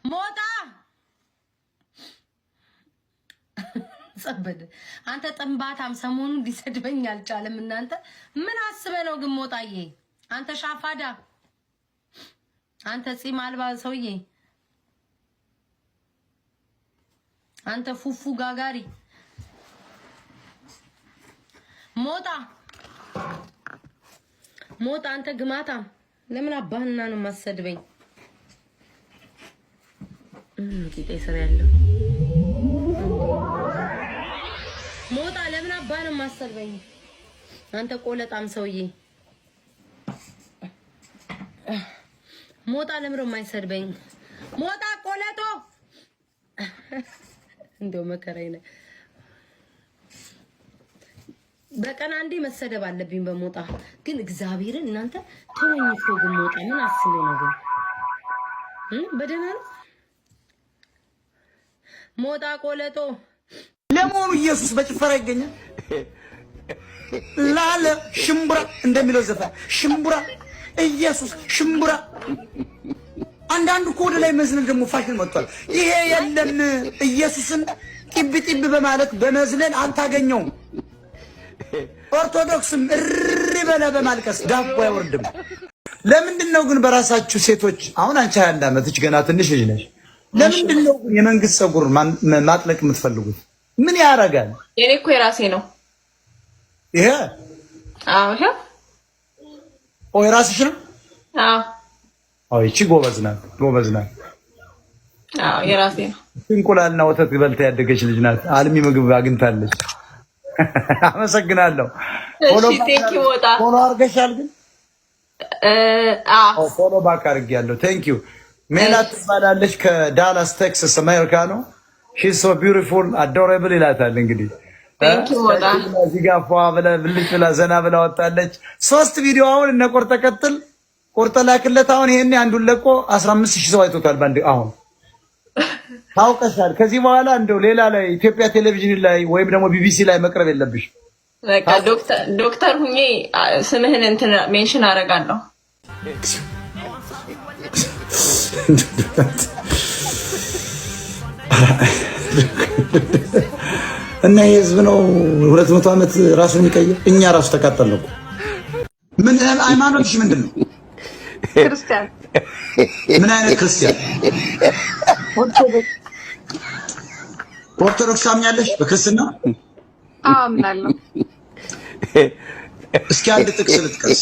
ሞጣ ጸበደ። አንተ ጥንባታም ሰሞኑን ሊሰድበኝ አልቻለም። እናንተ ምን አስበ ነው ግን ሞጣዬ? አንተ ሻፋዳ፣ አንተ ፂም አልባ ሰውዬ፣ አንተ ፉፉ ጋጋሪ ሞጣ ሞጣ፣ አንተ ግማታም ለምን አባህና ነው የማሰድበኝ? ቂጤ ስር ያለው ሞጣ ለምን አባህ ነው የማሰድበኝ? አንተ ቆለጣም ሰውዬ ሞጣ ለምን ነው የማይሰድበኝ? ሞጣ ቆለጦ እንደው መከራዬ ነው። በቀን አንዴ መሰደብ አለብኝ በሞጣ ግን እግዚአብሔርን እናንተ ተወኝ እኮ ግን ሞጣ ምን አስቦ ነው ግን በደህና ነው ሞጣ ቆለጦ። ለመሆኑ ኢየሱስ በጭፈራ ይገኛል? ላለ ሽምቡራ እንደሚለው ዘፈን ሽምቡራ ኢየሱስ ሽምቡራ። አንዳንዱ እኮ ወደ ላይ መዝለል ደግሞ ፋሽን መጥቷል። ይሄ የለም። ኢየሱስን ጢብ ጢብ በማለት በመዝለል አታገኘውም። ኦርቶዶክስም እሪ በለ በማልቀስ ዳቦ አይወርድም። ለምንድን ነው ግን በራሳችሁ ሴቶች፣ አሁን አንቺ 21 ዓመትሽ ገና ትንሽ ልጅ ነሽ። ለምንድን ነው ግን የመንግስት ፀጉር ማጥለቅ የምትፈልጉት? ምን ያደርጋል? የኔ እኮ የራሴ ነው። ይሄ አዎ፣ ይሄ ኦ የራስሽ ነው? አዎ። አዎ፣ ይቺ ጎበዝ ናት፣ ጎበዝ ናት። አዎ፣ የራሴ ነው። እንቁላልና ወተት በልታ ያደገች ልጅ ናት። አልሚ ምግብ አግኝታለች። አመሰግናለሁ። እሺ፣ thank you ሞጣ። Follow አድርገሻል ግን? አዎ። Follow back አድርጌያለሁ። Thank you። ሜላት ትባላለች፣ ከዳላስ ቴክሳስ አሜሪካ ነው። She so beautiful, adorable ይላታል እንግዲህ። Thank you ሞጣ። እዚህ ጋር ፏ ብላ ብልጭ ብላ ዘና ብላ ወጣለች። ሶስት ቪዲዮ አሁን እነ ቆርጠ ቀጥል ቆርጠ ላክለት። አሁን ይሄኔ አንዱን ለቆ 15,000 ሰው አይቶታል። ባንድ አሁን ታውቀሻል። ከዚህ በኋላ እንደው ሌላ ላይ ኢትዮጵያ ቴሌቪዥን ላይ ወይም ደግሞ ቢቢሲ ላይ መቅረብ የለብሽ። በቃ ዶክተር ሁኜ ስምህን እንትን mention አደርጋለሁ። እና ይህ ህዝብ ነው 200 ዓመት ራሱን የሚቀይር። እኛ ራሱ ተቃጠልን እኮ። ምን ሃይማኖትሽ ምንድን ነው? ክርስቲያን። ምን አይነት ክርስቲያን? ኦርቶዶክስ። ኦርቶዶክስ ታምኛለሽ? በክርስትና? አምናለሁ። እስኪ አንድ ጥቅስ ልጥቀስ።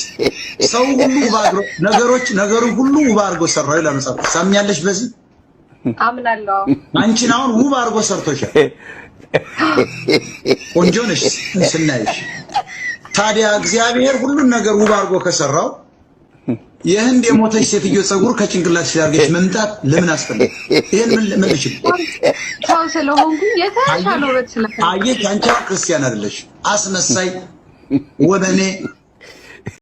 ሰው ሁሉ ውብ አድርጎ ነገሮች ነገሩ ሁሉ ውብ አድርጎ ሰራው ይላል መጽሐፍ። ታምኛለሽ በዚህ? አምናለሁ። አንቺን አሁን ውብ አድርጎ ሰርቶሻል። ቆንጆ ነሽ ስናይሽ። ታዲያ እግዚአብሔር ሁሉን ነገር ውብ አድርጎ ከሰራው የህንድ የሞተች ሴትዮ ፀጉር ከጭንቅላትሽ ላይ አድርገሽ መምጣት ለምን አስፈለገ? ይሄን ምን መልሽ። ሰው ስለሆንኩኝ የተሻለ ውበት ስለፈለኩ። አየሽ፣ አንቺ አሁን ክርስቲያን አይደለሽ። አስመሳይ ወበኔ።